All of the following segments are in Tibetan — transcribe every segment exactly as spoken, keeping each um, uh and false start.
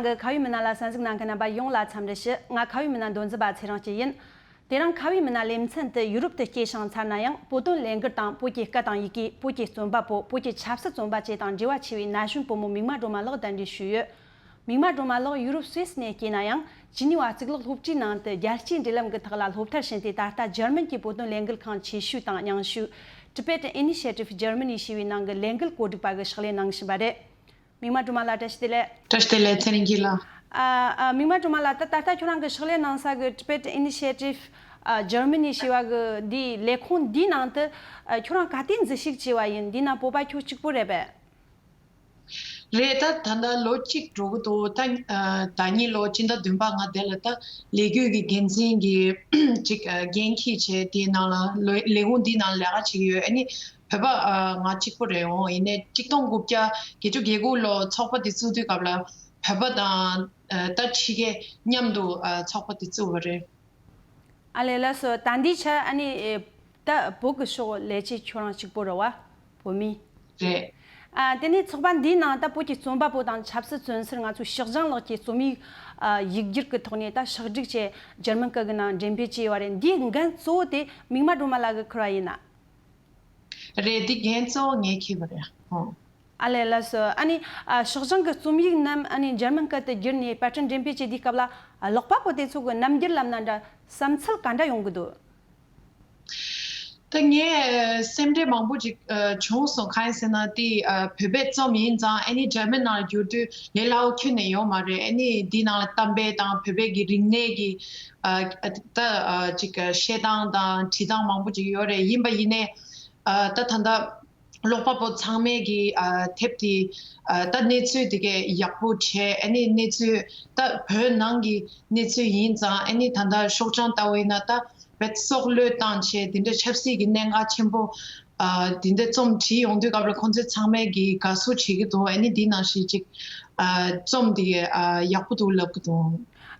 གི་ཁ་བའི་མི་སྣ་ལ་གསན་གཟིགས་གནང་མཁན་རྣམ་པ་ཡོངས་ལ་འཚམས་འདྲི་ཞུ། ང་ཁ་བའི་མི་སྣ་མདོ་འཛིན་པ་ཚེ་རིང་སྐྱིད་ཡིན། དེ་རིང་ཁ་བའི་མི་སྣ་ལེ་ཚན་དུ་ཡུ་རོབ་ཏུ་སྐྱེས་ཤིང་འཚར་ན་ཡང་བོད་དོན་ལས་འགུལ་དང་བོད་ཀྱི་སྐད་དང་ཡི་གེ། བོད་ཀྱི་རྩོམ་པ་པོ། བོད་ཀྱི་ཆབ་སྲིད་བཙོན་པ་བཅས་དང་འབྲེལ་བ་ཆེ་བའི་ན་གཞོན་བུ་མོ་མིག་དམར་སྒྲོལ་མ་ལགས་གདན་འདྲེན་ཞུས་ཡོད། མིག་དམར་སྒྲོལ་མ་ལགས་ཡུ་རོབ་སུད་སི་ནས་སྐྱེས་ན་ཡང་ཇི་ནི་ཝ་གཙུག་ལག་སློབ་གྲྭའི་ནང་དུ་རྒྱལ་སྤྱིའི་འབྲེལ་ལམ་གྱི་ཐོག་ལ་སློབ་མཐར་ཕྱིན་ཏེ། ད་ལྟ་འཇར་མན་གྱི་བོད་དོན་ལས་འགུལ་ཁང་ཆེ་ཤོས་དང་རྙིང་ཤོས་Tibet Initiative Germany ཞེས་པའི་ནང་གི་ལས་འགུལ་བཀོད་སྒྲིག་པ་གི་ཕྱག་ལས་གནང་བཞིན་པ་རེད། མིག་དམར་སྒྲོལ་མ་ལགས་བཀྲ་ཤིས་བདེ་ལེགས། བཀྲ་ཤིས་བདེ་ལེགས་ཚེ་རིང་སྐྱིད་ལགས། ཨ་ཨ། མིག་དམར་སྒྲོལ་མ་ལགས། ད་ད་ལྟ་ཁྱོད་རང་གི་ཕྱག་ལས་གནང་ས་གི་Tibet Initiative ཨ་Germany ཞེས་པ་གི་འདིའི་ལས་ཁུངས་འདིའི་ནང་དུ་ཨ་ཁྱོད་རང་ག་དུས་འཛུལ་ཞུགས་བྱས་པ་ཡིན། འདིའི་ནང་བོད་པ་ཁྱོད་གཅིག་པུ་རེད་པས། རེད། ད་ད་ལྟ་ལོ་གཅིག་འགྲོ་གི་འདུག་ད་ཨ་ཟླ་གཉིས་ལོ་སྤྱི་ཟླ་བདུན་པ་ང་དེ་ལ་ད་ལས་འགུལ་གྱི་འགན་འཛིན་གྱི་ཅིག་ཨ་འགན་འཁྱེར་བྱས། དེའི་ནང་ལ་ལོ་ལས་ཁུངས་འདིའི་ནང་ལས་ཀ་བྱེད་ཀྱི་ཡོད། ཨ་ནི་བོད་པ་ཨ་ང་གཅིག་པུ་རེད། འོང་ཡིན་ནའི་གཅིག་སྟོང་དགུ་བརྒྱ་བརྒྱད་ཅུ་གྱ་དགུ་ལོ་ཚོགས་པ་དེ་བཙུགས་དུས་སྐབས་ལ་བོད་པ་དང་ཨ་ད་ཕྱི་རྒྱལ་མཉམ་དུ་ཨ་ཚོགས་པ་དེ་བཙུགས་པ་རེད། ཨ་ལས། ལགས་སོ། ད་འདིའི་ཆ་ཨ་ནི་ཨེ་ད་བོད་ཀྱི་ཕྱོགས་ལས་བྱེད་ཁྱོད་རང་གཅིག་པོ་རེད་བ། བོད་མི། རེད། ཨ་དེ་ནས་ཚོགས་པ་འདིའི་ནང་ད་བོད་ཀྱི་རྩོམ་པ་པོ་དང་ཆབ་སྲིད་བཙོན་ཟུར་ང་ཚོའི་ཕྱག་རྒྱང་ལགས་ཀྱི་རྩོམ་ཡིག་ཨ་ཡིག་སྒྱུར་གྱི་ཐོག་ནས་ད་ཕྱག་བསྒྲིགས་བྱས་འཇར་མན་སྐད་ཀྱི་ནང་འགྲེམས་སྤེལ་བྱས་ཡོད་པ་རེད། འདིའི་འགན་གཙོ་བོ་དེ་མིག་དམར་སྒྲོལ་མ་ལགས་ཀྱིས་འཁུར་བ་ཡིན་ན། རེད། འདི་འགན་གཙོ་བོ་ངས་འཁྱེར་བ་རེད། ཨོ། ཨ་ལས། ལགས་སོ། ཨ་ནི་ཨ་ཕྱག་རྒྱང་གི་རྩོམ་ཡིག་རྣམས་ཨ་ནི་འཇར་མན་སྐད་དུ་བསྒྱུར་ནས་པར་སྐྲུན་འགྲེམས་སྤེལ་བྱེད་དུས་སྐབས་ལ་ཨ་ཀློག་པ་པོ་དེ་ཚོ་གི་རྣམ་འགྱུར་ལབ་ན་འདྲ། བསམ་ཚུལ་ག་འདྲ་ཡོང་གི་འདུག་ད་ངས་སེམས་ཁྲལ་མང་པོ་ཅིག་ཨ་བྱུང་སོང་། གང་ཡིན་ཟེར་ན་དེ་ཨ་བོད་པའི་རྩོམ་ཡིན་ཙང་ཨ་ནི་འཇར་མན་ནང་ལ་བསྒྱུར་དུས་ལས་སླ་བོ་ཁྱོན་ནས་ཡོད་མ་རེད། ཨ་ནི་འདི་ནང་ལ་གཏམ་དཔེ་དང་བོད་པའི་གི་རིག་གནས་ཀྱི་ཨ་ཨ་ད་ཨ་ཅིག་བཤད་སྟངས་དང་བྲིས་སྟངས་མང་པོ་ཅིག་ཡོད་རེད། ཡིན་པ་ཡིན་ནའི་ཨ་ད་ད་ལྟ་ཀློག་པ་པོ་ཚང་མས་ཀྱི་ཨ་དེབ་དེ་ཨ་ད་གནས་ཚུལ་དེ་གའི་ཡག་པོ་བྱས། ཨ་ནི་གནས་ཚུལ་ད་བོད་ནང་གི་གནས་ཚུལ་ཡིན་ཙང་། ཨ་ནི་ད་ལྟ་ཤོག་བྱང་ལྟ་བུ་ཡིན་ན་ད་བེད་སོག་བློས་བཏང་བྱས་དེ་འདྲའི་ཆབ་སྲིད་ཀྱི་གནད་འགག་ཆེན་པོ་ཨ་དེ་འདྲ་རྩོམ་བྲིས་ཡོང་དུས་སྐབས་ལ་ཁོང་ཚོས་ཚང་མས་ཀྱི་དགའ་བསུ་བྱེད་ཀྱི་འདུག་ཨ་ནི་འདི་ནང་བཞིན་ཅིག་ཨ་རྩོམ་དེ་ཨ་ཡག་པོ་འདུག་ལབ་ཀྱི་འདུག་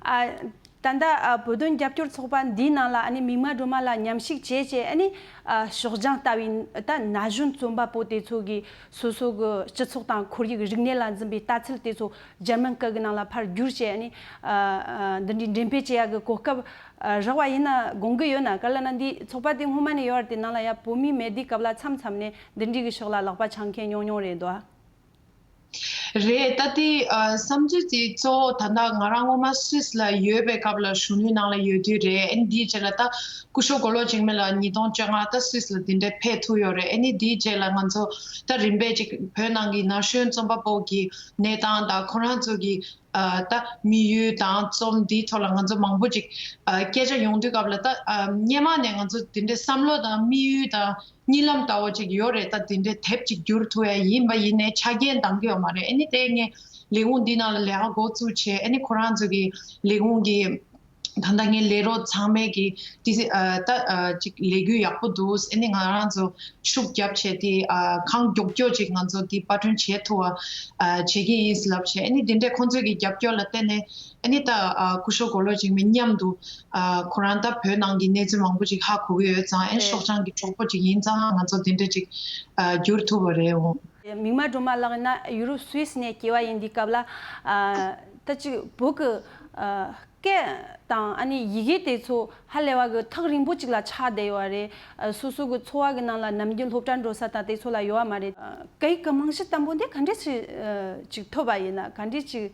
ཨ། ད་ལྟ་ཨ་བོད་དོན་རྒྱབ་སྐྱོར་ཚོགས་པ་འདིའི་ནང་ལ་ཨ་ནི་མིག་དམར་སྒྲོལ་མ་ལགས་མཉམ་ཞུགས་བྱས་བྱས། ཨ་ནི་ཨ་ཤོག་བྱང་ལྟ་བུའི་ད་ན་གཞོན་རྩོམ་པ་པོ་དེ་ཚོ་གིས་སོ་སོ་གི་སྤྱི་ཚོགས་དང་ཁོར་ཡུག་རིག་གནས་ལ་འཛིན་པའི་ལྟ་ཚུལ་དེ་ཚོ་འཇར་མན་སྐད་ཀྱི་ནང་ལ་ཕར་བསྒྱུར་བྱས། ཨ་ནི་ཨ་ཨ་འདི་འདྲའི་འགྲེམས་སྤེལ་བྱེད་ཡག་གི་གོ་སྐབས་ཨ་རག་པ་ཡིན་ན་དགོངས་ཀྱི་ཡོད་ན། ག་ལབ་ན་འདི་ཚོགས་པ་དེ་སྔོན་མ་ནས་ཡོད་རེད། དེ་ནང་ལ་ཡ་བོད་མི་མེད་དུས་སྐབས་ལ་མཚམས་མཚམས་ནས་འདི་འདྲའི་གི་ཕྱོགས་ལ་ལག་པ་འཆང་མཁན་ཉུང་ཉུང་རེད་འདུག་ཨ། རེད། ད་དེ་ཨ་བསམ་ཚུལ་དེ་གཙོ་བོ་ད་ལྟ་ང་རང་སྔོན་མ་སུད་སི་ལ་ཡོད་པའི་སྐབས་ལ་གཞོན་ནུའི་ནང་ལ་ཡོད་དུས་རེད། ཨ་ནི་དེའི་རྗེས་ལ་ད་སྐུ་ཞབས་མགོ་ལོག་འཇིགས་མེད་ལགས་ཉིས་སྟོང་བཅོ་ལྔ་ད་སུད་སི་ལ་དེ་འདྲའི་ཕེབས་ཐུབ་ཡོད་རེད། ཨ་ནི་དེའི་རྗེས་ལ་ང་ཚོ་ད་རིམ་པས་ཅིག་བོད་ནང་གི་ན་གཞོན་རྩོམ་པ་པོ་གི་གནས་སྟངས་དང་ཁོ་རང་ཚོ་གི་ཨ་ད་དམིགས་ཡུལ་དང་རྩོམ་འདིའི་ཐོག་ལ་ང་ཚོ་མང་པོ་ཅིག་ཨ་སྐད་ཆ་ཡོང་དུས་སྐབས་ལ་ད་ཨ་སྔོན་མ་ནས་ང་ཚོ་དེ་འདྲའི་བསམ་བློ་དང་དམིགས་ཡུལ་དང་། གཉིད་ལམ་ལྟ་བུ་ཅིག་ཡོད་རེད། ད་དེ་འདྲའི་དེབ་ཅིག་བསྒྱུར་ཐུབ་ཡ་ཡིན་པ་ཡིན་ནའི་ཆ་རྐྱེན་འདང་གི་ཡོད་མ་རེད། ཨ་ནི་དེ་ངས་ལས་ཁུངས་འདི་ནང་ལ་ལས་ཀ་འགོ་བཙུགས་བྱས། ཨ་ནི་ཁོ་རང་ཚོ་གི་ལས་ཁུངས་ཀྱི་ད་ལྟ་ངའི་ལས་རོགས་ཚང་མས་ཀྱི་ཏི་སི་ཨ་ད་ཨ་ཅིག་ལས་འགུལ་ཡག་པོ་འདུག་ཨ་ནི་ང་རང་ཚོ་ཤུགས་རྒྱབ་བྱས་ཏེ་ཨ་གང་མགྱོགས་མགྱོགས་ཅིག་ང་ཚོ་འདི་པར་སྐྲུན་བྱེད་ཐུབ་པ་ཨ་བྱེད་ཀྱི་ཡིན་ལབ་བྱས། ཨ་ནི་དེ་འདྲའི་ཁོང་ཚོས་ཀྱི་རྒྱབ་སྐྱོར་ལ་བརྟེན་ནས། ཨ་ནི་ད་ཨ་སྐུ་ཞབས་མགོ་ལོག་འཇིགས་མེད་མཉམ་དུ་ཨ་ཁོ་རང་ད་བོད་ནང་གི་གནས་ཚུལ་མང་པོ་ཅིག་ཧ་གོ་གི་ཡོད་ཙང་། ཨ་ནི་རེད། ཤོག་བྱང་གི་གྲོགས་པོ་ཅིག་ཡིན་ཙང་ང་ཚོ་དེ་འདྲ་ཅིག་ཨ་བསྒྱུར་ཐུབ་པ་རེད་འོ། མིག་དམར་སྒྲོལ་མ་ལགས་ཡིན་ན་ཡུ་རོབ་སུད་སི་ནས་སྐྱེ་བ་ཡིན་དུས་སྐབས་ལ་ཨ་ད་ཅིག་བོད་ཀྱི་ཨ་སྐད་དང་ཨ་ནི་ཡི་གེ་དེ་ཚོ་ཧ་ལས་པ་གི་ཐག་རིང་པོ་ཅིག་ལ་ཆགས་བསྡད་ཡོད་རེད། ཨ་སོ་སོ་གི་འཚོ་བ་གི་ནང་ལ་ནམ་རྒྱུན་སློབ་གྲྭ་འགྲོ་ས་དང་དེ་ཚོ་ལ་ཡོད་པ་མ་རེད། ཨ་སྐད་ཡིག་གི་རྨང་གཞི་བརྟན་པོ་འདི་ག་འདྲས་ཅིག་ཨ་ཅིག་ཐོབ་པ་ཡིན་ན། ག་འདྲས་ཅིག་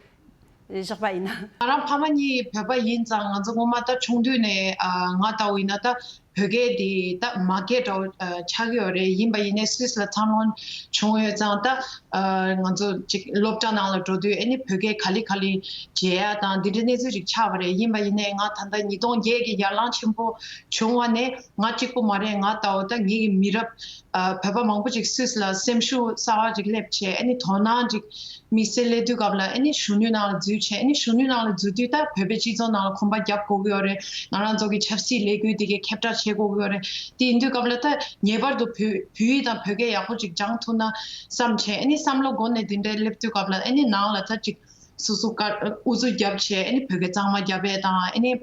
བཞག་པ་ཡིན་ན། ང་རང་ཕ་མ་གཉིས་བོད་པ་ཡིན་ཙང་ང་ཚོ་སྔོན་མ་ད་ཆུང་དུས་ནས་ཨ་ང་ལྟ་བུ་ཡིན་ན་ད་བོད་སྐད་དེ་ད་མ་སྐད་འདྲ་བོ་ཨ་ཆགས་ཀྱི་ཡོད་རེད། ཡིན་པ་ཡིན་ནའི་སུད་སི་ལ་འཚར་ལོངས་བྱུང་ཡོད་ཙང་། ད་ཨ་ང་ཚོ་ཅིག་སློབ་གྲྭ་ནང་ལ་འགྲོ་དུས་ཨ་ནི་བོད་སྐད་ག་ལེ་ག་ལེ་བརྗེད་ཡ་དང་འདི་འདྲའི་གནས་ཚུལ་ཅིག་ཆགས་པ་རེད། ཡིན་པ་ཡིན་ནའི་ང་ད་ལྟ་ཉིས་སྟོང་བརྒྱད་ཀྱི་ཡར་ལངས་ཆེན་པོ་བྱུང་བ་ནས་ང་གཅིག་པུ་མ་རེད། ང་ལྟ་བུ་ད་ངེད་ཀྱི་མི་རབས་ཨ་བོད་པ་མང་པོ་ཅིག་སུད་སི་ལ་སེམས་ཤུགས་གསར་པ་ཅིག་སླེབས་བྱས། ཨ་ནི་དོ་སྣང་ཅིག་དམིགས་བསལ་སླེབས་དུས་སྐབས་ལ་ཨ་ནི་གཞོན་ནུའི་ནང་ལ་འཛུལ་བྱས། ཨ་ནི་གཞོན་ནུའི་ནང་ལ་འཛུལ་དུས་ད་བོད་པའི་སྤྱི་ཚོགས་ནང་ལ་གོམ་པ་རྒྱབ་དགོས་ཀྱི་ཡོད་རེད། ང་རང་ཚོ་གི་ཆབ་སྲིད་ལས་འགུལ་དེ་གའི་ཁྱབ་བསྒྲགས་བྱེད་དགོས་ཀྱི་ཡོད་རེད། དེ་ཡིན་དུས་སྐབས་ལ་ད་ངེས་པར་དུ་བོད་བོད་ཡིག་དང་བོད་སྐད་ཡག་པོ་ཅིག་སྦྱང་ཐུབ་ན་བསམ་བྱས། ཨ་ནི་བསམ་བློ་སྒོ་ནས་དེ་འདྲའི་སླེབས་དུས་སྐབས་ལ་ཨ་ནི་ནང་ལ་ད་ཅིག་སོ་སོ་ཀ་ཨུ་ཚུགས་རྒྱབ་བྱས། ཨ་ནི་བོད་སྐད་གཙང་མ་རྒྱབ་པ་དང་། ཨ་ནི་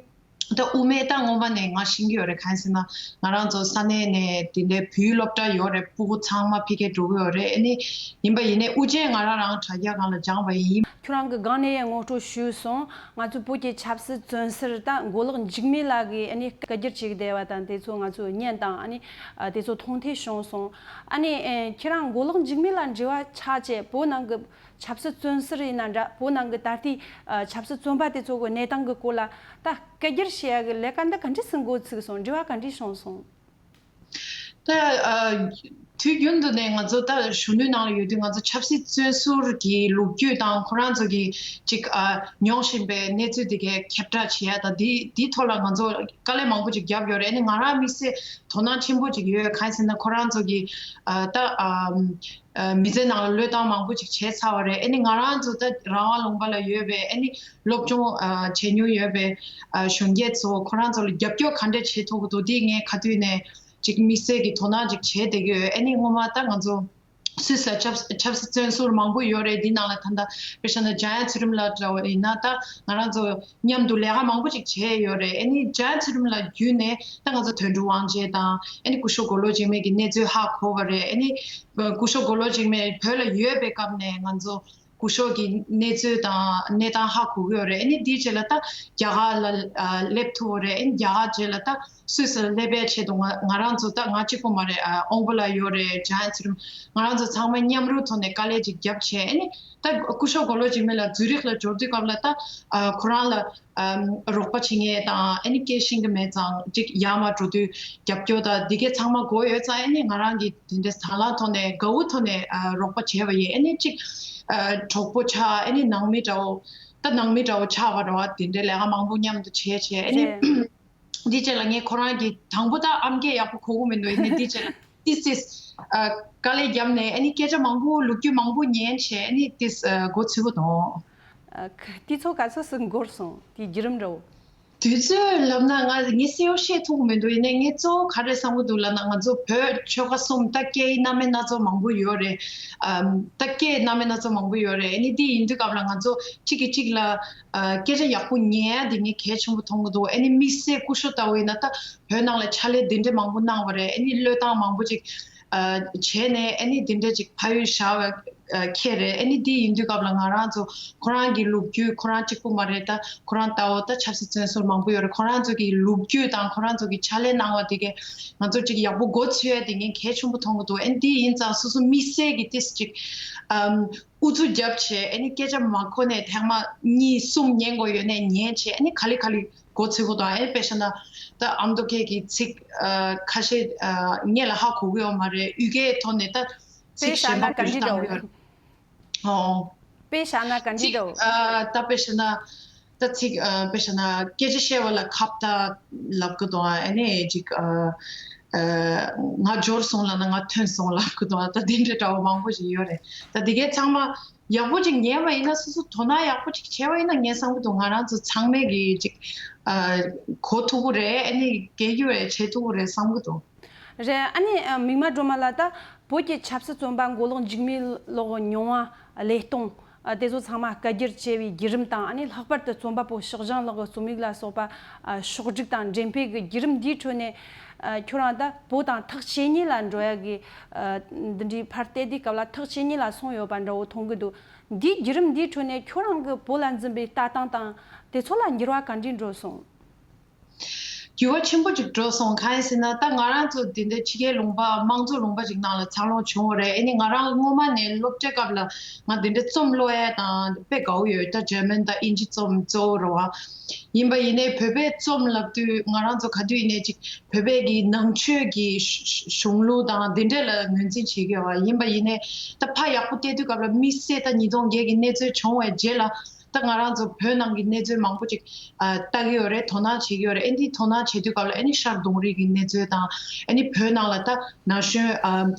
ད་དབུ་མའི་ད་སྔོན་མ་ནས་ང་ཤེས་ཀྱི་ཡོད་རེད། གང་ཡིན་ཟེར་ན་ང་རང་ཚོ་ས་གནས་ནས་དེ་འདྲའི་བོད་ཡིག་སློབ་གྲྭ་ཡོད་རེད། སྤུ་གུ་ཚང་མ་ཕ་གིར་འགྲོ་གི་ཡོད་རེད། ཨ་ནི་ཡིན་པ་ཡིན་ནའི་དབུ་ཅན་ང་རང་རང་དྲ་རྒྱ་སྒང་ལ་སྦྱངས་པ་ཡིན། ཁྱོད་རང་གིས་སྒང་ནས་ཡང་ངོ་སྤྲོད་ཞུས་སོང་། ང་ཚོའི་བོད་ཀྱི་ཆབ་སྲིད་བཙོན་ཟུར་ད་མགོ་ལོག་འཇིགས་མེད་ལགས་ཀྱིས་ཨ་ནི་སྐད་སྒྱུར་བྱེད་ཀྱི་བསྡད་པ་དང་དེ་ཚོ་ང་ཚོས་ཉན་དང་། ཨ་ནི་ཨ་དེ་ཚོ་མཐོང་ཐོས་བྱུང་སོང་། ཨ་ནི་ཨེ་ཁྱེད་རང་མགོ་ལོག་འཇིགས་མེད་ལ་འབྲེལ་བ་ཆགས་བྱས་བོད་ནང་གི་ཆབ་སྲིད་བཙོན་ཟུར་ཡིན་ན་འདྲ། བོད་ནང་གི་ད་ལྟའི་ཨ་ཆབ་སྲིད་བཙོན་པ་དེ་ཚོ་གི་གནས་སྟངས་ཀྱི་སྐོར་ལ་ད་སྐད་སྒྱུར་བྱེད་ཡ་གི་ལས་ཀ་འདི་ག་འདྲས་སེ་འགོ་ཚུགས་སོང་། འབྲེལ་བ་ག་འདྲས་བྱུང་སོང་། ད་ཨ་དུས་རྒྱུན་དུ་ནས་ང་ཚོ་ད་གཞོན་ནུའི་ནང་ལ་ཡོད་དུས་ང་ཚོ་ཆབ་སྲིད་བཙོན་ཟུར་གྱི་ལོ་རྒྱུས་དང་ཁོ་རང་ཚོ་གི་ཅིག་ཨ་མྱོང་བཞིན་པའི་གནས་ཚུལ་དེ་གའི་ཁྱབ་བསྒྲགས་བྱེད་ཡ་དང་དེ་དེའི་ཐོག་ལ་ང་ཚོ་དཀའ་ལས་མང་པོ་ཅིག་བརྒྱབ་ཡོད་རེད། ཨ་ནི་ང་རང་དམིགས་བསལ་དོ་སྣང་ཆེན་པོ་ཅིག་ཡོད། གང་ཡིན་ཟེར་ན་ཁོ་རང་ཚོ་གི་ཨ་ད་ཨ་ཨ་མི་ཚེ་ནང་ལ་བློས་བཏང་མང་པོ་ཅིག་བྱས་ཚར་བ་རེད། ཨ་ནི་ང་རང་ཚོ་ད་རང་དབང་ལུང་པ་ལ་ཡོད་པའི་ཨ་ནི་སློབ་སྦྱོང་ཨ་བྱེད་མྱོང་ཡོད་པའི་ཨ་གཞོན་སྐྱེས་ཚོ་ཁོ་རང་ཚོ་ལ་རྒྱབ་སྐྱོར་ག་འདྲ་བྱེད་ཐུབ་ཀྱི་འདུག་དེ་ངས་ག་དུས་ནས་ཅིག་དམིགས་བསལ་གྱི་དོ་སྣང་ཅིག་བྱས་བསྡད་ཀྱི་ཡོད། ཨ་ནི་སྔོན་མ་ད་ང་ཚོ་སུད་སི་ལ་ཆབ་ཆབ་སྲིད་བཙོན་ཟུར་མང་པོ་ཡོད་རེད། འདི་ནང་ལ་ད་ལྟ་དཔེ་བཞག་ན་འཇམ་དབྱངས་ཚུལ་ཁྲིམས་ལགས་འདྲ་བོ་ཡིན་ན་ད་ང་རང་ཚོ་མཉམ་དུ་ལས་ཀ་མང་པོ་ཅིག་བྱས་ཡོད་རེད། ཨ་ནི་འཇམ་དབྱངས་ཚུལ་ཁྲིམས་ལགས་བརྒྱུད་ནས་ད་ང་ཚོ་དོན་གྲུབ་དབང་ཆེན་དང་ཨ་ནི་སྐུ་ཞབས་མགོ་ལོག་འཇིགས་མེད་ཀྱི་གནས་ཚུལ་ཧ་གོ་བ་རེད། ཨ་ནི་སྐུ་ཞབས་མགོ་ལོག་འཇིགས་མེད་བོད་ལ་ཡོད་པའི་སྐབས་ནས་ང་ཚོ་སྐུ་ཞབས་ཀྱི་གནས་ཚུལ་དང་གནས་སྟངས་ཧ་གོ་གི་ཡོད་རེད། ཨ་ནི་དེའི་རྗེས་ལ་ད་རྒྱ་གར་ལ་ཨ་སླེབས་ཐུབ་པ་རེད། ཨ་ནི་རྒྱ་གར་རྗེས་ལ་ད་སུད་སི་ལ་སླེབས་པའི་ཆེད་དུ་ང་ང་རང་ཚོ་ད་ང་གཅིག་པུ་མ་རེད། ཨ་དབང་པོ་ལགས་ཡོད་རེད། འཇམ་དབྱངས་ཚུལ་ཁྲིམས་ང་རང་ཚོ་ཚང་མ་མཉམ་རུབ་ཐོག་ནས་དཀའ་ལས་ཅིག་བརྒྱབ་བྱས། ཨ་ནི་ད་སྐུ་ཞབས་མགོ་ལོག་འཇིགས་མེད་ལགས་ཛུ་རིག་ལ་འབྱོར་དུས་སྐབས་ལ་ད་ཨ་ཁོ་རང་ལ་ཨམ་རོགས་པ་བྱེད་མཁན་དང་ཨ་ནི་སྐད་ཤེས་ཀྱི་མེད་ཙང་ཅིག་ཡར་མར་འགྲོ་དུས་རྒྱབ་སྐྱོར་དང་འདི་གའི་ཚང་མ་དགོས་ཡོད་ཙང་། ཨ་ནི་ང་རང་གིས་དེ་འདྲའི་དང་བླངས་ཐོག་ནས་དགའ་བོའི་ཐོག་ནས་ཨ་རོགས་པ་བྱས་པ་ཡིན། ཨ་ནི་ཅིག་ཨ་གྲོགས་པོ་ཆགས། ཨ་ནི་ནང་མི་འདྲ་བོ་ད་ནང་མི་འདྲ་བོ་ཆགས་པ་འདྲ་བ་དེ་འདྲའི་ལས་ཀ་མང་པོ་མཉམ་དུ་བྱས་བྱས། ཨ་ནི་རེད། འདི་རྗེས་ལ་ངས་ཁོ་རང་གི་དང་པོ་ད་ཨམ་སྐད་ཡག་པོ་གོ་གི་མི་འདུག་ཡིན་ནའི་འདི་རྗེས་ལ་ཏིས་ཏིས་ཨ་དཀའ་ལས་བརྒྱབ་ནས་ཨ་ནི་སྐད་ཆ་མང་པོ་ལོ་རྒྱུས་མང་པོ་ཉན་བྱས། ཨ་ནི་ཏིས་ཨ་འགོ་ཚུགས་པ་དང་། ཨ་ཁ་དུས་ཚོད་ག་ཚོད་སུ་འགོར་སོང་དེའི་བརྒྱུད་རིམ་འདྲ་བོ། དུས་ཚོད་ལབ་ན་ང་ངས་གསལ་པོ་ཤེས་ཐུབ་ཀྱི་མི་འདུག་ཡིན་ནའི་ངས་གཙོ་བོ་ག་རེ་བསམ་གྱི་འདུག་ལབ་ན་ང་ཚོ་བོད་ཆོལ་ཁ་གསུམ་ད་སྐད་ཡིག་སྣ་མིན་སྣ་ཚོགས་མང་པོ་ཡོད་རེད། ཨམ་ད་སྐད་སྣ་མིན་སྣ་ཚོགས་མང་པོ་ཡོད་རེད། ཨ་ནི་དེ་ཡིན་དུས་སྐབས་ལ་ང་ཚོ་གཅིག་གིས་གཅིག་ལ་ཨ་སྐད་ཆ་ཡག་པོ་ཉན་ཡ་དེ་ངས་གལ་ཆེན་པོ་མཐོང་གི་འདུག་ཨ་ནི་དམིགས་བསལ་སྐུ་ཞབས་ལྟ་བུ་ཡིན་ན་ད་བོད་ནང་ལ་ཕྱག་ལས་དེ་འདྲ་མང་པོ་གནང་བ་རེད། ཨ་ནི་བློས་བཏང་མང་པོ་ཅིག་ཨ་བྱས་ནས་ཨ་ནི་དེ་འདྲ་ཅིག་ཕ་ཡུལ་བཞག་པ་ཨ་ཁྱེད་རེད། ཨ་ནི་དེ་ཡིན་དུས་སྐབས་ལ་ང་རང་ཚོ་ཁོ་རང་གི་ལོ་རྒྱུས་ཁོ་རང་གཅིག་པུ་མ་རེད། ད་ཁོ་རང་ལྟ་བུ་ད་ཆབ་སྲིད་བཙོན་ཟུར་མང་པོ་ཡོད་རེད། ཁོ་རང་ཚོ་གི་ལོ་རྒྱུས་དང་ཁོ་རང་ཚོ་གི་ཕྱག་ལས་གནང་བ་དེ་གས་ང་ཚོ་ཅིག་ཡག་པོ་མགོ་ཚོས་ཡ་དེ་ངས་གལ་ཆེན་པོ་མཐོང་གི་འདུག་ཨ་ནི་དེ་ཡིན་ཙང་སོ་སོ་དམིགས་བསལ་གྱི་ཏིས་ཅིག་ཨམ། ཨུ་ཚུགས་རྒྱབ་བྱས། ཨ་ནི་སྐད་ཆ་མ་གོ་ནས་ཐེངས་མ་གཉིས་གསུམ་ཉན་དགོས་ཡོད་ནས་ཉན་བྱས། ཨ་ནི་ག་ལེ་ག་ལེ་མགོ་ཚོས་པོ་དང་། ཨ་ནི་དཔེ་བཞག་ན་ད་ཨ་མདོ་སྐད་ཀྱི་ཚིག་ཨ་ཁ་ཤས་ཨ་ངས་ལ་ཧ་གོ་གི་ཡོད་མ་རེད། ཡུལ་སྐད་ཐོག་ནས་ད་དཔེ་ཚིག་བཞག་གཞན་ན་པ་ག་བེད་འདྲ་བཏང་འདྲ་གི་ཡོད་རེད། ཨོ། དཔེ་བཞག་ན་ག་འདྲ་ཚིག་འདྲ་བོ། ཨ་ད་དཔེ་བཞག་ན་ད་ཚིག་ཨ་དཔེ་བཞག་ན་སྐད་ཆ་བཤད་པ་ལ་ཁ་བརྡ་ལབ་གི་འདུག་ཨ་ནི་ཅིག་ཨ་ཨ་ང་འབྱོར་སོང་ལབ་ན་ང་ཐོན་སོང་ལབ་གི་འདུག་ཨ་ད་དེ་འདྲ་འདྲ་བོ་མང་པོ་ཞིག་ཡོད་རེད། ད་དེ་གའི་ཚང་མ་ཡག་པོ་ཅིག་ཉན་པ་ཡིན་ན་སོ་སོ་དོ་སྣང་ཡག་པོ་ཅིག་བྱས་པ་ཡིན་ན་ངས་བསམ་གི་འདུག་ང་རང་ཚོ་ཚང་མས་གི་ཅིག་ཨ་གོ་ཐུབ་ཀྱི་རེད། ཨ་ནི་སྐྱེལ་རྒྱུ་རེད། བྱེད་ཐུབ་ཀྱི་རེད་བསམ་གི་འདུག་རེད། ཨ་ནི་ཨ་མིག་དམར་སྒྲོལ་མ་ལགས། ད་བོད་ཀྱི་ཆབ་སྲིད་བཙོན་པ་མགོ་ལོག་འཇིགས་མེད་ལགས་མྱོང་བ་ལས་གཏོང་ཨ་དེ་ཚོ་ཚང་མ་བཀའ་བསྒྱུར་བྱས་པའི་བརྒྱུད་རིམ་དང་། ཨ་ནི་ལྷག་པར་དུ་རྩོམ་པ་པོ་ཕྱོགས་བཞིན་ལགས་ཀྱི་རྩོམ་ཡིག་ལ་སོགས་པ་ཨ་ཕྱོགས་སྒྲིག་དང་འགྲེམས་སྤེལ་གྱི་བརྒྱུད་རིམ་འདིའི་ཁྲོད་ནས་ཨ་ཁྱོད་རང་ད་བོད་དང་ཐག་ཇེ་ཉེ་ལ་འགྲོ་ཡ་གི་ཨ་འདི་འདྲའི་ཕར་བལྟས་དུས་སྐབས་ལ་ཐག་ཇེ་ཉེ་ལ་སོང་ཡོད་པ་འདྲ་བོ་མཐོང་གི་འདུག་འདིའི་བརྒྱུད་རིམ་འདིའི་ཁྲོད་ནས་ཁྱོད་རང་གི་བོད་ལ་འཛིན་པའི་ལྟ་སྟངས་དང་དེ་ཚོ་ལ་འགྱུར་བ་ག་འདྲས་འགྲོ་སོང་། འགྱུར་བ་ཆེན་པོ་ཅིག་འགྲོ་སོང་། གང་ཡིན་ཟེར་ན་ད་ང་རང་ཚོ་འདི་འདྲའི་ཕྱི་རྒྱལ་ལུང་པ་དམངས་གཙོ་ལུང་པ་ཅིག་ནང་ལ་འཚར་ལོངས་བྱུང་བ་རེད། ཨ་ནི་ང་རང་སྔོན་མ་ནས་སློབ་གྲྭའི་སྐབས་ལ་ང་འདི་འདྲའི་རྩོམ་ཀློག་ཡ་དང་དཔེ་དགའ་བོ་ཡོད། ད་འཇར་མན་དང་དབྱིན་ཇི་རྩོམ་གཙོ་བོ་རེད་བ། ཡིན་པ་ཡིན་ནའི་བོད་པའི་རྩོམ་ལབ་དུས་ང་རང་ཚོ་ག་དུས་ཡིན་ནའི་ཅིག་བོད་པའི་གི་ནང་ཆོས་ཀྱི་གཞུང་ལུགས་དང་འདི་འདྲ་ལ་ངོས་འཛིན་བྱེད་ཀྱི་ཡོད་བ། ཡིན་པ་ཡིན་ནའི་ད་ཕར་ཡག་པོ་བལྟས་དུས་སྐབས་ལ་དམིགས་བསལ་ད་ཉིས་སྟོང་བརྒྱད་ཀྱི་གནས་ཚུལ་བྱུང་བའི་རྗེས་ལ་ད་ང་རང་ཚོ་བོད་ནང་གི་གནས་ཚུལ་མང་པོ་ཅིག་ཨ་ལྟ་གི་ཡོད་རེད། དོ་སྣང་བྱེད་ཀྱི་ཡོད་རེད། ཨ་ནི་དོ་སྣང་བྱེད་དུས་སྐབས་ལ་ཨ་ནི་ཤར་གདོང་རིས་ཀྱི་གནས་ཚུལ་དང་། ཨ་ནི་བོད་ནང་ལ་ད་ན་གཞོན་ཨ་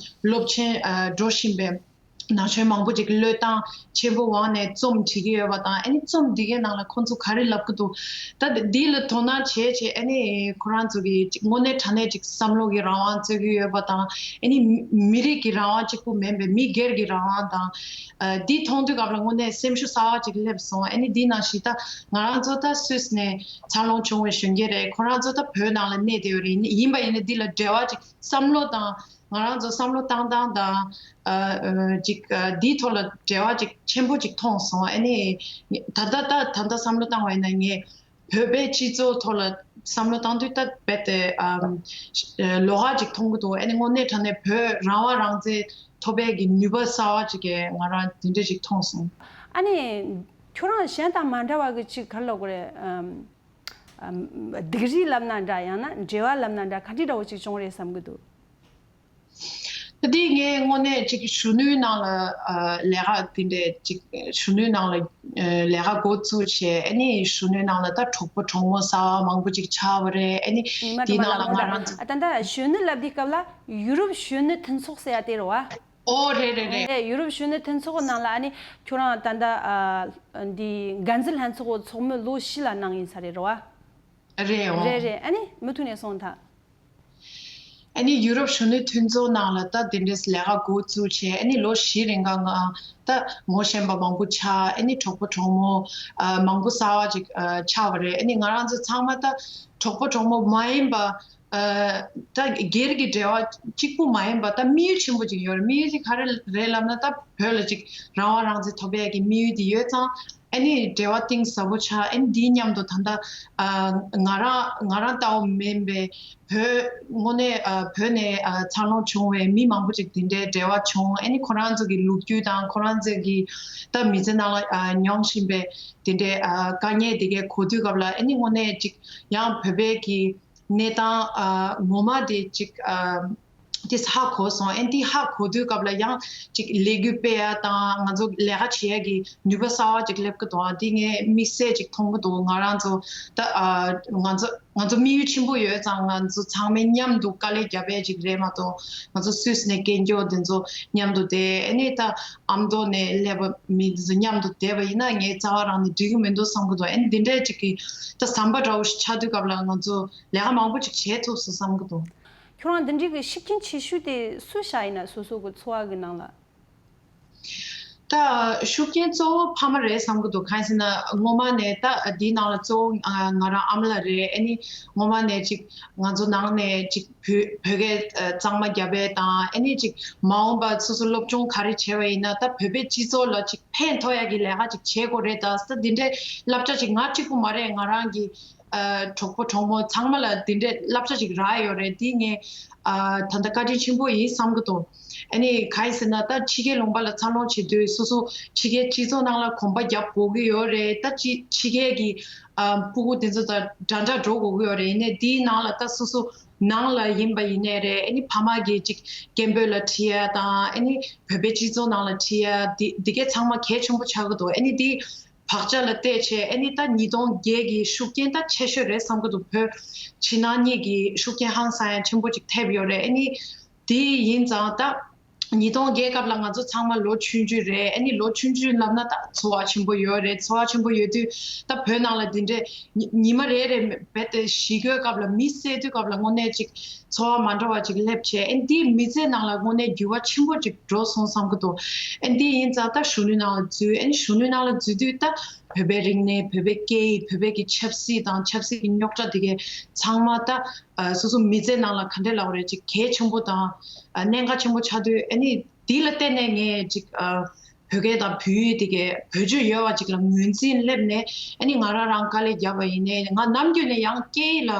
སློབ་ཆེན་ཨ་འགྲོ་བཞིན་པའི་ ན་གཞོན་མང་པོ་ཅིག་བློས་བཏང་ཆེན་པོ་འོག་ནས་རྩོམ་བྲིས་ཀྱི་ཡོད་པ་དང་། ཨ་ནི་རྩོམ་འབྲི་མཁན་ནང་ལ་ཁོང་ཚོ་ག་རེ་ལབ་ཀྱི་འདུག་ད་འདི་ལ་དོ་སྣང་བྱས་བྱས། ཨ་ནི་ཁོ་རང་ཚོ་གི་ཅིག་དངོས་གནས་དྲང་གནས་ཅིག་བསམ་བློ་གི་རང་དབང་རྩོད་ཀྱི་ཡོད་པ་དང་། ཨ་ནི་མི་རིགས་ཀྱི་རང་དབང་གཅིག་པུ་མིན་པའི་མི་སྒེར་གྱི་རང་དབང་དང་། ཨ་འདི་མཐོང་དུས་སྐབས་ལ་དངོས་གནས་སེམས་ཤུགས་གསར་པ་ཅིག་སླེབས་སོང་། ཨ་ནི་འདི་ནང་བཞིན་ད་ང་རང་ཚོ་ད་སུད་སི་ནས་འཚར་ལོངས་བྱུང་བའི་གཞོན་སྐྱེས་རེད། ཁོ་རང་ཚོ་ད་བོད་ནང་ལ་གནས་བསྡད་ཡོད་རེད། ཡིན་པ་ཡིན་ན་འདི་ལ་འབྲེལ་བ་ཅིག་བསམ་བློ་དང་། ང་རང་ཚོ་བསམ་བློ་བཏང་སྟངས་དང་། ཨ་ཨ་ཅིག་ཨ་འདིའི་ཐོག་ལ་འབྲེལ་བ་ཅིག་ཆེན་པོ་ཅིག་མཐོང་སོང་། ཨ་ནི་ད་ལྟ་ད་ད་ལྟ་བསམ་བློ་བཏང་བ་ཡིན་ན། ངས་བོད་པའི་སྤྱི་ཚོགས་ཐོག་ལ་བསམ་བློ་བཏང་དུས་ད་རྦད་དེ་ཨམ་ལོགས་ཀ་ཅིག་མཐོང་གི་འདུག་ཨ་ནི་དངོས་གནས་དྲང་གནས་བོད་རང་དབང་རང་བཙན་ཐོབ་པའི་གི་ནུས་པ་གསར་པ་ཅིག་གི་ང་རང་དེ་འདྲ་ཅིག་མཐོང་སོང་། ཨ་ནི་ཁྱོད་རང་གཞན་དང་མ་འདྲ་བ་གི་ཅིག་ག་རེ་ལབ་དགོས་རེད། ཨམ། ཨམ། སྡུག་རུས་ལབ་ན་འདྲ། ཡང་ན་འབྲེལ་བ་ལབ་ན་འདྲ། ག་འདྲ་འདྲ་བོ་ཅིག་བྱུང་རེད་བསམ་གི་འདུག་ད་དེ་ངས་དངོས་གནས་ཅིག་གཞོན་ནུའི་ནང་ལ་ཨ་ལས་ཀ་དེ་འདྲས་ཅིག་གཞོན་ནུའི་ནང་ལ་ཨ་ལས་ཀ་འགོ་བཙུགས་བྱས། ཨ་ནི་གཞོན་ནུའི་ནང་ལ་ད་གྲོགས་པོ་གྲོགས་མོ་གསར་པ་མང་པོ་ཅིག་ཆགས་པ་རེད། ཨ་ནི་ཉི་མ་དེའི་དྲོ་མ་ནང་ལ་ལ་ང་མོ་རང་ཚོ། ད་ད་ལྟ་གཞོན་ནུ་ལབ་དུས་སྐབས་ལ་ཡུ་རོབ་གཞོན་ནུ་མཐུན་ཚོགས་ཟེར་ཡ་དེ་རེད་བ། ཨོ་རེད་རེད་རེད། རེད། ཡུ་རོབ་གཞོན་ནུ་མཐུན་ཚོགས་ནང་ལ་ཨ་ནི་ཁྱོད་རང་ད་ལྟ་ཨ་འདི་འགན་འཛིན་ལྷན་ཚོགས་ཚོགས་མི་ལོ་བཞི་ལ་གནང་ཡིན་ས་རེད་རེད་བ། རེད་འོ། རེད་རེད། ཨ་ནི་མུ་མཐུད་ནས་གསུངས་དང་། ཨ་ནི་ཡུ་རོབ་གཞོན་ནུ་མཐུན་ཚོགས་ནང་ལ་ད་དེ་འདྲས་ལས་ཀ་འགོ་བཙུགས་བྱས། ཨ་ནི་ལོ་བཞི་རིང་ག་ང་ད་ངོ་ཤེས་པ་མང་པོ་ཆགས། ཨ་ནི་གྲོགས་པོ་གྲོགས་མོ་ཨ་མང་པོ་གསར་པ་ཅིག་ཨ་ཆགས་པ་རེད། ཨ་ནི་ང་རང་ཚོ་ཚང་མ་ད་གྲོགས་པོ་གྲོགས་མོ་མ་ཡིན་པ། ཨ་ད་སྒེར་གྱི་འབྲེལ་བ་གཅིག་པུ་མ་ཡིན་པ། ད་དམིགས་ཡུལ་ཆེན་པོ་ཅིག་ཡོད་རེད། དམིགས་ཡུལ་དེ་ག་རེ་རེད་ལབ་ན། ད་བོད་ལ་ཅིག་རང་དབང་རང་བཙན་ཐོབ་ཡས་ཀྱི་དམིགས་ཡུལ་དེ་ཡོད་ཙང་། ཨ་ནི་འབྲེལ་བ་གཏིང་ཟབ་པོ་ཆགས། ཨ་ནི་འདིའི་མཉམ་དུ་ད་ལྟ་ཨ་ང་རང་ང་རང་ལྟ་བུ་མིན་པའི་བོད་དངོས་གནས་ཨ་བོད་ནས་ཨ་འཚར་ལོངས་བྱུང་བའི་མི་མང་པོ་ཅིག་དེ་འདྲའི་འབྲེལ་བ་བྱུང་། ཨ་ནི་ཁོ་རང་ཚོ་གི་ལོ་རྒྱུས་དང་། ཁོ་རང་ཚོ་གི་ད་མི་ཚེ་ནང་ལ་ཨ་མྱོང་བཞིན་པའི་དེ་འདྲའི་ཨ་དཀའ་ངལ་དེ་གའི་གོ་དུས་སྐབས་ལ། ཨ་ནི་དངོས་གནས་ཅིག་ཡང་བོད་པའི་གི་གནས་སྟངས་ཨ་ངོ་མ་དེ་ཅིག་ཨ་དེ་ཧ་གོ་སོང་། ཨ་ནི་དེ་ཧ་གོ་དུས་སྐབས་ལ་ཡང་ཅིག་ལས་འགུལ་སྤེལ་ཡ་དང་། ང་ཚོ་ལས་ཀ་བྱེད་ཡ་གི་ནུས་པ་གསར་པ་ཅིག་སླེབས་ཀྱི་འདུག་ཨ་དེ་ངས་དམིགས་བསལ་ཅིག་མཐོང་གི་འདུག་ང་རང་ཚོ་ད་ཨ་ང་ཚོ་ང་ཚོ་དམིགས་ཡུལ་ཆེན་པོ་ཡོད་ཙང་། ང་ཚོ་ཚང་མས་མཉམ་དུ་དཀའ་ལས་རྒྱབ་ཡ་ཅིག་རེད་མ་གཏོགས། ང་ཚོ་སུད་སི་ནས་སྐད་འགྱོ་དེ་ཚོ་མཉམ་དུ་བསྡད། ཨ་ནི་ད་ཨ་མདོ་ནས་སླེབས་པ་མི་དེ་ཚོ་མཉམ་དུ་བསྡད་པ་ཡིན་ན་ངའི་རྩ་བ་རང་ནས་འགྲིག་གི་མི་འདུག་བསམ་གི་འདུག་ཨ་ནི་འདི་འདྲའི་ཅིག་གི་ད་ཟམ་པ་འདྲ་བོ་ཞིག་ཆགས་དུས་སྐབས་ལ་ང་ཚོ་ལས་ཀ་མང་པོ་ཅིག་བྱེད་ཐུབ་སོང་བསམ་གི་འདུག་ཁྱོད་རང་འདི་འདྲའི་གི་ཤུགས་རྐྱེན་ཆེ་ཤོས་དེ་སུ་ཤ་ཡིན་ན། སོ་སོ་གི་འཚོ་བ་གི་ནང་ལ། ད་ཤུགས་རྐྱེན་གཙོ་བོ་ཕ་མ་རེད་བསམ་གི་འདུག་གང་ཡིན་ཟེར་ན་སྔོན་མ་ནས་ད་འདི་ནང་ལ་གཙོ་བོ་ང་རང་ཨ་མ་ལགས་རེད། ཨ་ནི་སྔོན་མ་ནས་ཅིག་ང་ཚོ་ནང་ནས་ཅིག་བོད་བོད་སྐད་གཙང་མ་རྒྱབ་པ་དང་། ཨ་ནི་ཅིག་མ་འོངས་པ་སོ་སོ་སློབ་སྦྱོང་ག་རེ་བྱས་པ་ཡིན་ན་ད་བོད་པའི་སྤྱི་ཚོགས་ལ་ཅིག་ཕན་ཐོགས་ཡ་གི་ལས་ཀ་ཅིག་བྱེད་དགོས་རེད། ད་ད་འདི་འདྲའི་བསླབ་བྱ་ཅིག་ང་གཅིག་པུ་མ་རེད། ང་རང་གི་ཨ་གྲོགས་པོ་གྲོགས་མོ་ཚང་མ་ལ་འདི་འདྲའི་བསླབ་བྱ་ཅིག་རག་ཡོད་རེད། འདི་ངས་ཨ་ད་ལྟ་བཀའ་དྲིན་ཆེན་པོ་ཡིན་བསམ་གི་འདུག་ཨ་ནི་གང་ཡིན་ཟེར་ན་ད་ཕྱི་རྒྱལ་ལུང་པ་ལ་འཚར་ལོངས་བྱེད་དུས་སོ་སོ་ཕྱི་རྒྱལ་སྤྱི་ཚོགས་ནང་ལ་གོམ་པ་རྒྱབ་དགོས་ཀྱི་ཡོད་རེད། ད་ཕྱི་ཕྱི་རྒྱལ་གྱི་ཨ་སྤུ་གུ་དེ་ཚོ་དང་འདྲ་འདྲ་འགྲོ་དགོས་ཀྱི་ཡོད་རེད། ཡིན་ནའི་འདིའི་ནང་ལ་ད་སོ་སོ་ནང་ལ་ཡིན་པ་ཡིན་ནའི་རེད། ཨ་ནི་ཕ་མ་གིས་ཅིག་སྐད་འབོད་ལ་ཁྲིད་ཡ་དང་། ཨ་ནི་བོད་པའི་སྤྱི་ཚོགས་ནང་ལ་ཁྲིད་ཡ་འདི་འདི་གའི་ཚང་མ་གལ་ཆེན་པོ་ཆགས་ཀྱི་འདུག་ཨ་ནི་འདི་བག་ཆགས་ལ་བལྟས་བྱས། ཨ་ནི་ད་ཉིས་སྟོང་བརྒྱད་ཀྱི་ཤུགས་རྐྱེན་ད་ཆེ་ཤོས་རེད་བསམ་གྱི་འདུག་བོད་ཕྱི་ནང་གཉིས་ཀྱི་ཤུགས་རྐྱེན་ཧང་སང་ཡང་ཆེན་པོ་ཅིག་ཐེབས་ཡོད་རེད། ཨ་ནི་དེ་ཡིན་ཙང་ད་ཉིས་སྟོང་བརྒྱད་སྐབས་ལ་ང་ཚོ་ཚང་མ་ལོ་ཆུང་ཆུང་རེད། ཨ་ནི་ལོ་ཆུང་ཆུང་ལབ་ན་ད་ཚོར་བ་ཆེན་པོ་ཡོད་རེད། ཚོར་བ་ཆེན་པོ་ཡོད་དུས་ད་བོད་ནང་ལ་འདི་འདྲའི་ཉི་ཉི་མ་རེ་རེ་རྦད་དེ་ཞི་རྒོལ་སྐབས་ལ་མི་བསད་དུས་སྐབས་ལ་དངོས་གནས་ཅིག་ཚོར་བ་མ་འདྲ་བ་ཅིག་སླེབས་བྱས། ཨ་ནི་དེའི་མི་ཚེ་ནང་ལ་དངོས་གནས་འགྱུར་བ་ཆེན་པོ་ཅིག་འགྲོ་སོང་བསམ་གྱི་འདུག་ཨ་ནི་དེ་ཡིན་ཙང་ད་གཞོན་ནུའི་ནང་ལ་འཛུལ། ཨ་ནི་གཞོན་ནུའི་ནང་ལ་འཛུལ་དུས་ད་བོད་པའི་རིག་གནས། བོད་པའི་སྐད་ཡིག། བོད་པའི་གི་ཆབ་སྲིད་དང་ཆབ་སྲིད་ཀྱི་རྙོག་དྲ་དེ་གའི་ཚང་མ་ད་ཨ་སོ་སོ་མི་ཚེ་ནང་ལ་ག་འདྲས་ལབ་དགོས་རེད། ཅིག་གལ་ཆེན་པོ་དང་ཨ་གནད་འགག་ཆེན་པོ་ཆགས་དུས། ཨ་ནི་དེ་ལ་བརྟེན་ནས་ངས་ཅིག་ཨ་བོད་སྐད་དང་བོད་ཡིག་དེ་གའི་བེད་སྤྱོད་ཡོད་པ་ཅིག་ལ་ངོས་འཛིན་སླེབས་ནས། ཨ་ནི་ང་རང་རང་དཀའ་ལས་བརྒྱབ་པ་ཡིན་ནའི། ང་ནམ་རྒྱུན་ནས་ཡང་སྐད་ཡིག་ལ་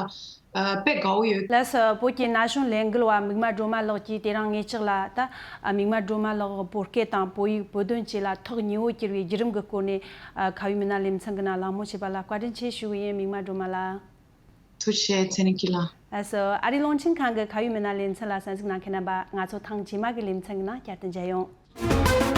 ཨ་དཔེ་དགའ་བོ་ཡོད། ལགས་སོ། བོད་ཀྱི་ན་གཞོན་ལས་འགུལ་བ་མིག་དམར་སྒྲོལ་མ་ལགས་ཀྱིས་དེ་རིང་ངེད་ཅག་ལ་ད་ཨ་མིག་དམར་སྒྲོལ་མ་ལགས་བོད་སྐད་དང་བོད་ཡིག་བོད་དོན་བཅས་ལ་ཐག་ཉེ་བོ་གྱུར་བའི་བརྒྱུད་རིམ་གྱི་སྐོར་ནས་ཨ་ཁ་བའི་མི་སྣ་ལེ་ཚན་གྱི་ནང་གླེང་མོལ་བྱས་པ་ལ་བཀའ་དྲིན་ཆེ་ཞུ་གི་ཡིན། མིག་དམར་སྒྲོལ་མ་ལགས། ཐུགས་རྗེ་ཆེ་ཚེ་རིང་སྐྱིད་ལགས། ལགས་སོ། ཨ་རིའི་རླུང་འཕྲིན་ཁང་གི་ཁ་བའི་མི་སྣ་ལེ་ཚན་ལ་གསན་གཟིགས་གནང་མཁན་རྣམ་པ། ང་ཚོ་ཐེངས་རྗེས་མ་གི་ལེ་ཚན་གྱི་ནང་བསྐྱར་དུ་མཇལ་ཡོང་།